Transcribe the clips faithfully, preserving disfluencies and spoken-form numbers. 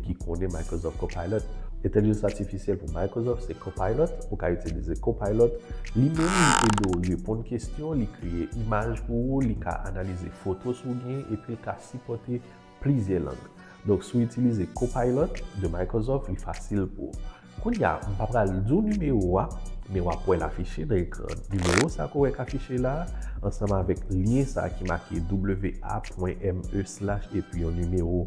ki konnen Microsoft Copilot. Entèlijans atifisyèl pou Microsoft se Copilot. Ou ka itilize Copilot. Li menm, li ede w reponn kesyon, li kreye imaj pou ou, li ka analize foto si w gen, epi l ka sipòte plizyè lang. Donk, si w itilize Copilot de Microsoft, li fasil pou ou. Kounye a, m pa pral di w nimewo a, men w ap wè l afiche nan ekran. Nimewo sa ke w wè k afiche la, ansanm avèk lyen sa ki make w a pwen me slash epi yon nimewo,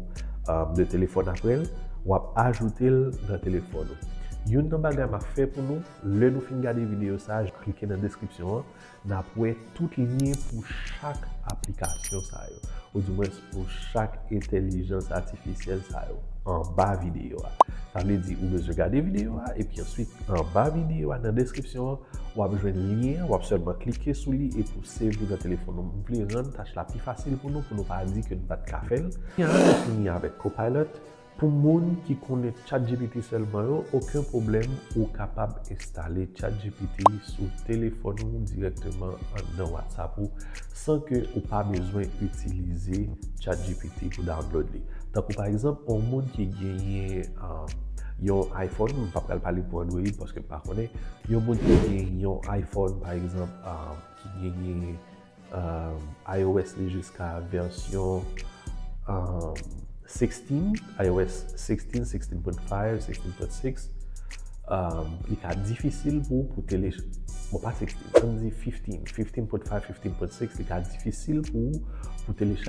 um, de telefòn apre l, w ap ajoute l nan telefòn ou. Youn nan bagay m ap fè pou nou, lè nou fin gade videyo sa, klike nan deskripsyon an, n ap wè tout lyen pou chak aplikasyon sa yo, oudimwens pou chak entèlijans atifisyèl sa yo, anba videyo a. Sa vle di, ou bezwen gade videyo a, epi answit, anba videyo a, nan deskripsyon an, w ap jwenn lyen an, w ap sèlman klike sou li epi w save li nan telefòn ou. M vle rann tach la pi fasil pou nou, pou nou pa di ke n pa t ka fè l. Kounye a, nou fini avèk Copilot. Pou moun ki konnen ChatGPT sèlman yo, okenn pwoblèm, ou kapab enstale ChatGPT sou telefòn ou dirèkteman anndan WhatsApp ou, san ke ou pa bezwen itilize ChatGPT pou download li. Tankou pa egzanp, yon moun ki genyen, um, yon iPhone, m pa pral pale pou Android paske m pa konnen, yon moun ki genyen yon iPhone, pa egzanp, um, ki genyen, um, iOS li jiska vèsyon, um, sixteen, iOS sixteen, sixteen point five, sixteen point six, um, li ka difisil pou, pou tele-, bon, pa sixteen, ann di fifteen, fifteen point five, fifteen point six, li ka difisil pou, pou telecha-,